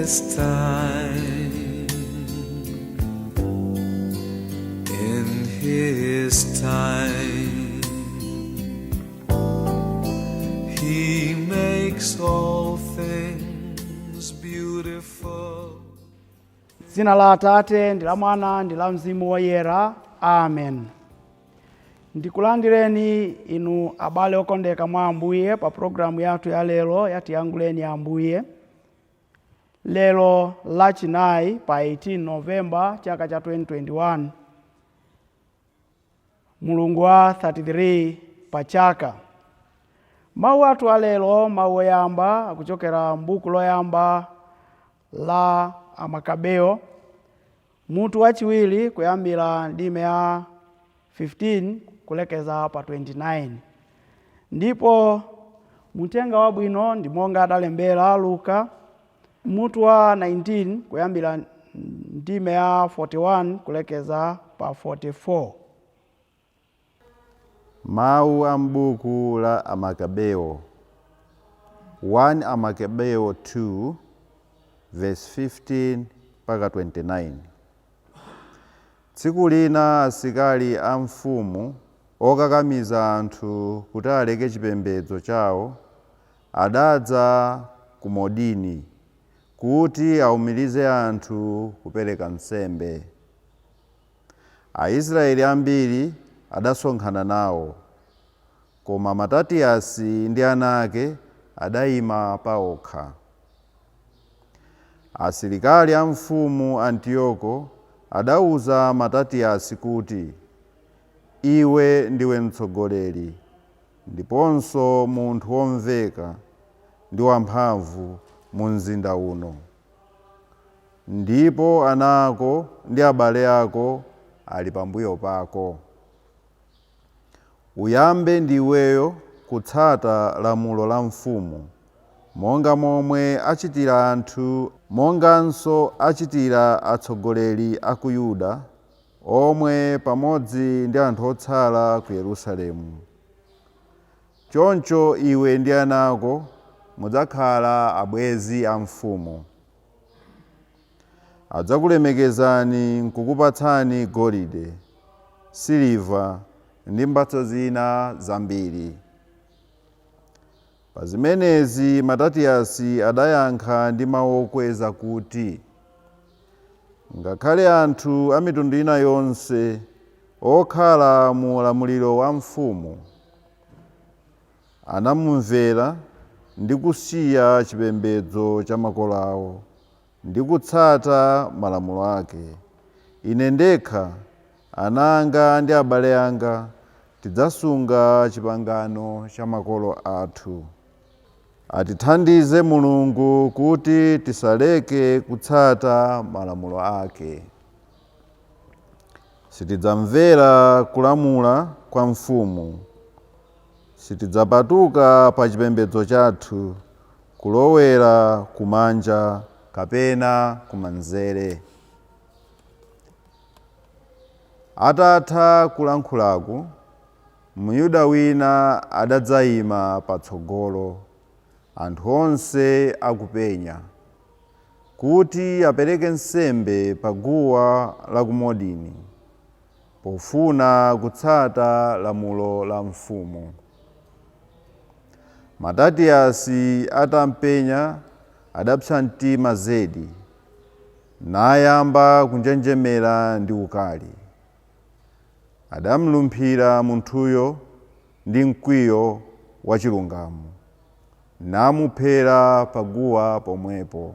His time, in His time, He makes all things beautiful. Dzina la Atate ndi la Mwana ndi la Mzimu Woyera. Amen. Ndikulandireni inu abale okondeka mwa Ambuye pa programu yathu ya lero ya Tiyankhuleni Ambuye. Lero Lachinayi pa 18 Novemba chaka cha 2021, mulungu wa 33 pa chaka. Mawu athu alero, mawu oyamba akuchokera m'buku loyamba la Amakabeo, mutu wachiwiri, kuyambira ndime ya 15 kulekeza pa 29. Ndipo muthenga wabwino ndi monga adalembera Luka, mutu wa 19, kuyambira ndime ya 41 kulekeza pa 44. Mawu a m'buku la Amakabeo, 1 Amakabeo 2 verse 15 mpaka 29. Tsiku lina asilikali a mfumu okakamiza anthu kuti aleke chipembedzo chawo adadza ku Modini kuti awumirize anthu kupereka nsembe. Aisraeli ambiri adasonkhana nawo, koma Matatiyasi ndi ana ake adayima paokha. Asilikali a mfumu Antiyoko adauza Matatiyasi kuti, "Iwe ndiwe mtsogoleri ndiponso munthu womveka ndi wamphamvu mu mzinda uno, ndipo ana ako ndi abale ako ali pambuyo pako. Uyambe ndiweyo kutsata lamulo la mfumu, monga momwe achitira anthu, monganso achitira atsogoleri a ku Yuda omwe pamodzi ndi anthu otsala ku Yerusalemu. Choncho iwe ndi ana ako mudzakhala abwenzi a mfumu. Adzakulemekezani nkukupatsani golide, siliva ndi mphatso zina zambiri." Pa zimenezi Matatiyasi adayankha ndi mawu okweza kuti, "Ngakhale anthu a mitundu ina yonse okhala mu ulamuliro wa mfumu anamumvera ndi kusiya chipembedzo cha makolo awo ndi kutsata malamulo ake, ine ndekha, ana anga ndi abale anga tidzasunga chipangano cha makolo athu. Atithandize Mulungu kuti tisaleke kutsata malamulo ake. Sitidzamvera kulamula kwa mfumu, sitidzapatuka pa chipembedzo chathu kulowera kumanja kapena kumanzere." Atatha kulankhulaku, Myuda wina adadzayima patsogolo, anthu onse akupenya, kuti apereke nsembe pa guwa la ku Modini, pofuna kutsata lamulo la mfumu. Matatiyasi atampenya adapsa mtima zedi, nayamba kunjenjemera ndi ukali. Adamlumphira munthuyo ndi mkwiyo wachilungamo, namuphera paguwa pomwepo.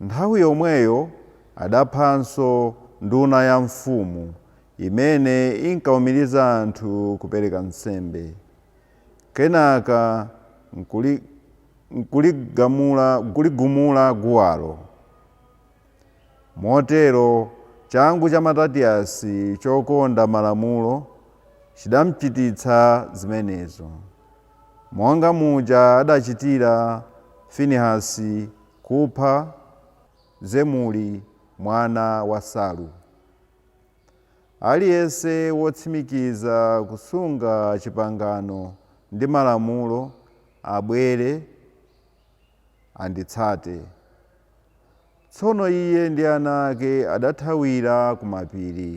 Nthawi yomweyo adaphanso nduna ya mfumu imene inkawumiriza anthu kupereka nsembe. Kenaka nkuligumula guwalo. Motero changu cha Matatiyasi chokonda malamulo chidamchititsa zimenezo, monga muja adachitira Finehasi kupha Zemuri mwana wa Salu. Aliyense wotsimikiza kusunga chipangano ndi malamulo abwere anditsate. Tsono iye ndi ana ake adathawira ku mapiri,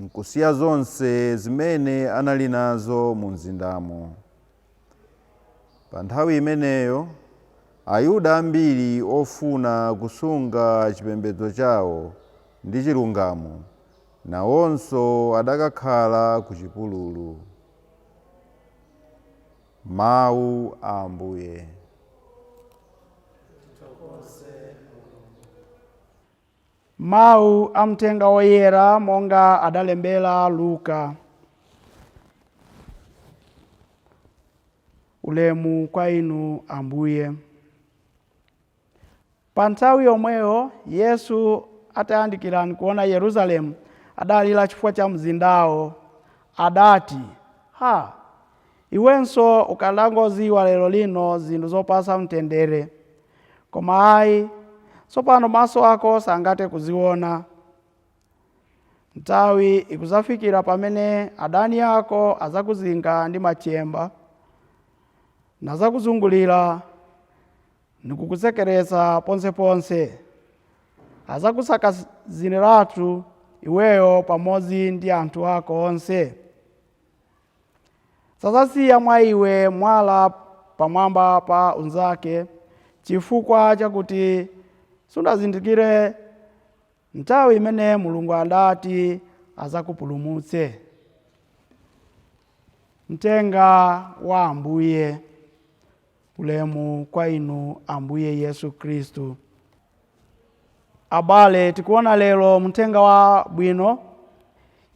nkusiya zonse zimene anali nazo mu mzindamo. Pa nthawi imeneyo Ayuda ambiri ofuna kusunga chipembedzo chawo ndi chilungamo nawonso adakakhala ku chipululu. Mawu a Ambuye. Mawu a Mthenga Woyera monga adalembera Luka. Ulemu kwa inu Ambuye. Pa nthawi yomweyo Yesu atayandikira nkuona Yerusalemu, adalira chifukwa cha mzindawo. Adati, ha, iwenso ukadangoziwa lero lino zinthu zopasa mtendere. Koma ayi, tsopano maso ako sangathe kuziona. Nthawi ikuzafikira pamene adani ako azakuzinga ndi machemba, nazakuzungulira ndikukutsekereza ponseponse. Azakusakaziratu iweyo pamodzi ndi anthu ako onse. Sazasiya mwa iwe mwala pamwamba pa unzake, chifukwa chakuti sundazindikire nthawi imene Mulungu adati azakupulumutse. Mthenga wa Ambuye. Ulemu kwa inu Ambuye Yesu Khristu. Abale, tikuona lero mthenga wa bwino.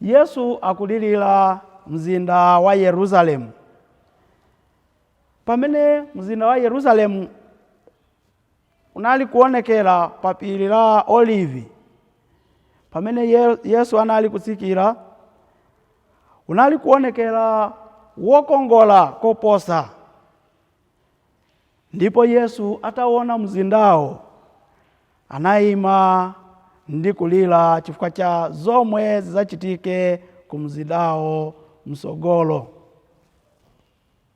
Yesu akulirira mzinda wa Yerusalemu. Pamene mzinda wa Yerusalemu unali kuonekera pa phiri la Olivi, pamene Yesu anali kutsikira, unali kuonekera wokongola koposa. Ndipo Yesu ataona mzindawo, anayima ndi kulira chifukwa cha zomwe zidzachitike ku mzindawo msogolo.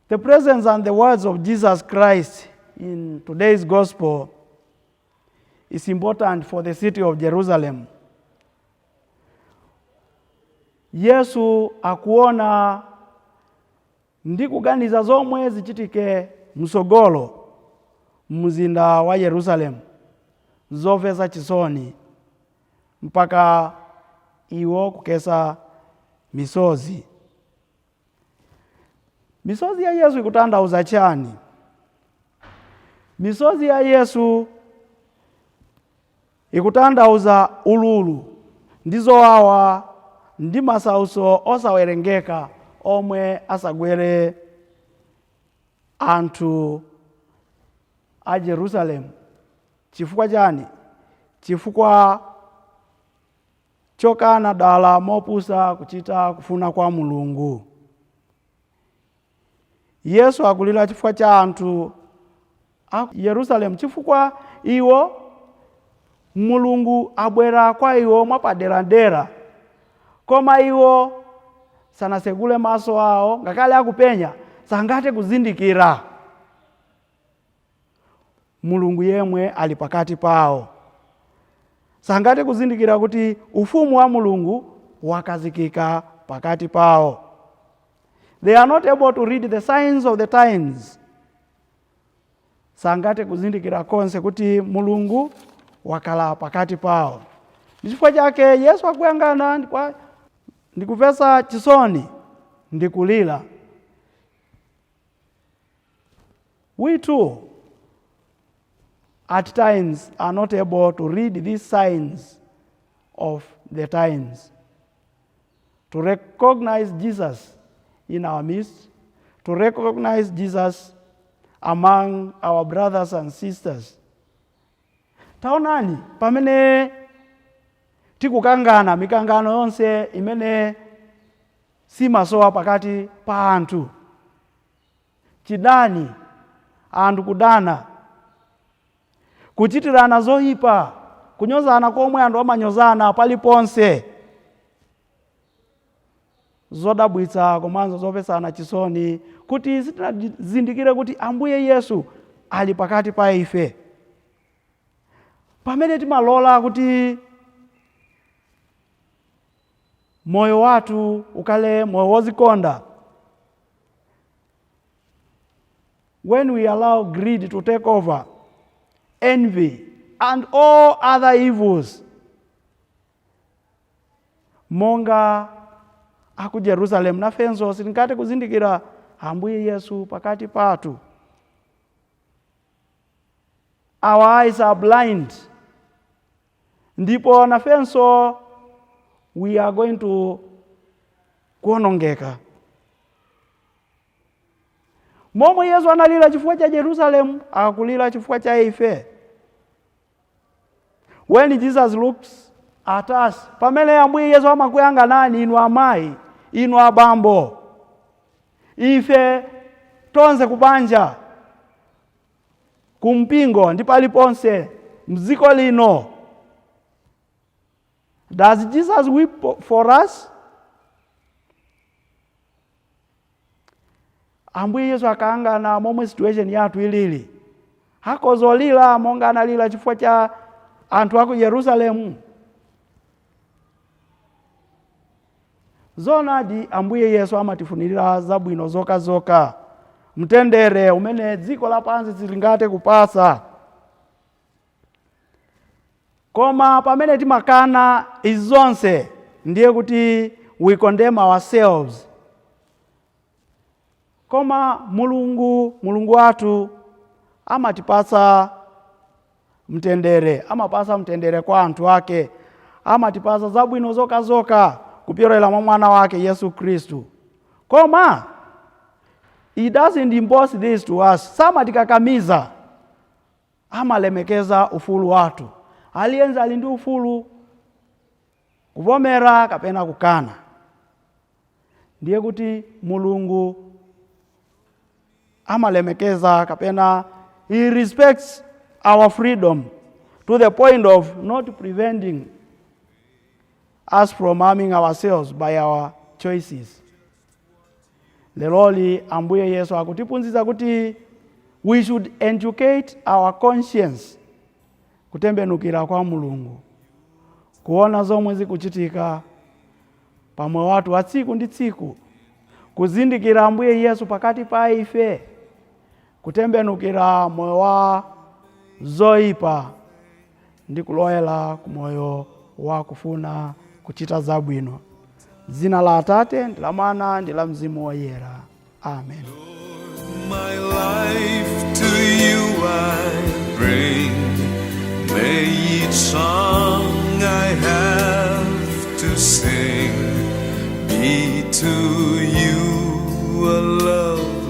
The presence and the words of Jesus Christ in today's gospel is important for the city of Jerusalem. Yesu akuona ndi kuganiza zomwe zichitike msogolo mzinda wa Yerusalemu, zomvetsa chisoni mpaka iwo kukesa misozi. Misozi ya Yesu ikutanthauza chani? Misozi ya Yesu ikutanthauza ululu ndi zowawa ndi masautso osawerengeka omwe asagwere anthu a Jerusalemu. Chifukwa chani? Chifukwa chokana dala mopusa kuchita kufuna kwa Mulungu. Yesu akulira chifukwa cha anthu a Yerusalemu, chifukwa iwo Mulungu abwera kwa iwo mwapaderadera, koma iwo sanasegule maso awo, ngakhale akupenya sangathe kuzindikira Mulungu yemwe ali pakati pawo. Sangathe kuzindikira kuti ufumu wa Mulungu wakazikika pakati pawo. They are not able to read the signs of the times. Sangathe kuzindikira konse kuti Mulungu wakhala pakati pawo. Ndi chifukwa chake Yesu akuyang'ana ndikupeza chisoni ndikulira. We too at times are not able to read these signs of the times, to recognize Jesus in our midst, to recognize Jesus among our brothers and sisters. Taonani pamene tikukangana mikangano yonse imene simasowa pakati pa anthu, chidani, anthu kudana, kuchitirana zoyipa, kunyozana komwe anthu amanyozana paliponse, zodabwitsa komanso zopesana chisoni kuti sitinazindikire kuti Ambuye Yesu ali pakati pa ife. Pamene timalola kuti moyo wathu ukhale moyo wozikonda, when we allow greed to take over, envy and all other evils, monga aku Jerusalem, nafenso sitingathe kuzindikira Ambuye Yesu pakati pathu. Our eyes are blind, ndipo nafenso we are going to kuonongeka. Momwe Yesu analira chifukwa cha Jerusalem, akulira chifukwa cha ife. When Jesus looks at us, pamene Ambuye Yesu amakuyang'anani inu amayi, inu abambo, ife tonse kubanja, kumpingo ndi paliponse mdziko lino, does Jesus weep for us? Ambuye Yesu akayang'ana momwe situation yathu ilili, akozolira monga analira chifukwa cha anthu aku Yerusalemu? Zoonadi, Ambuye Yesu amatifunirira zabwino zokhazokha, mtendere umene dziko lapansi silingathe kupasa. Koma pamene timakana izi zonse, ndiye kuti we condemn ourselves. Koma Mulungu, Mulungu wathu, amatipatsa mtendere, amapasa mtendere kwa anthu ake, amatipatsa zabwino zokhazokha kupyolera mwa mwana wake Yesu Khristu. Koma he doesn't impose this to us, samatikakamiza, amalemekeza ufulu wathu. Aliyense ali ndi ufulu kuvomera kapena kukana. Ndiye kuti Mulungu amalemekeza kapena he respects our freedom to the point of not preventing us from harming ourselves by our choices. Leroli Ambuye Yesu akutiphunzitsa kuti we should educate our conscience kutembenukira kwa Mulungu, kuona zomwe zikuchitika pamoyo wathu wa tsiku ndi tsiku, kuzindikira Ambuye Yesu pakati pa ife, kutembenukira moyo wa zoyipa ndi kulowera ku moyo wa kufuna kuchita zabwino. Dzina la Atate ndi la Mwana ndi la Mzimu Woyera. Amen. My life to you I bring. May each song I have to sing be to you a love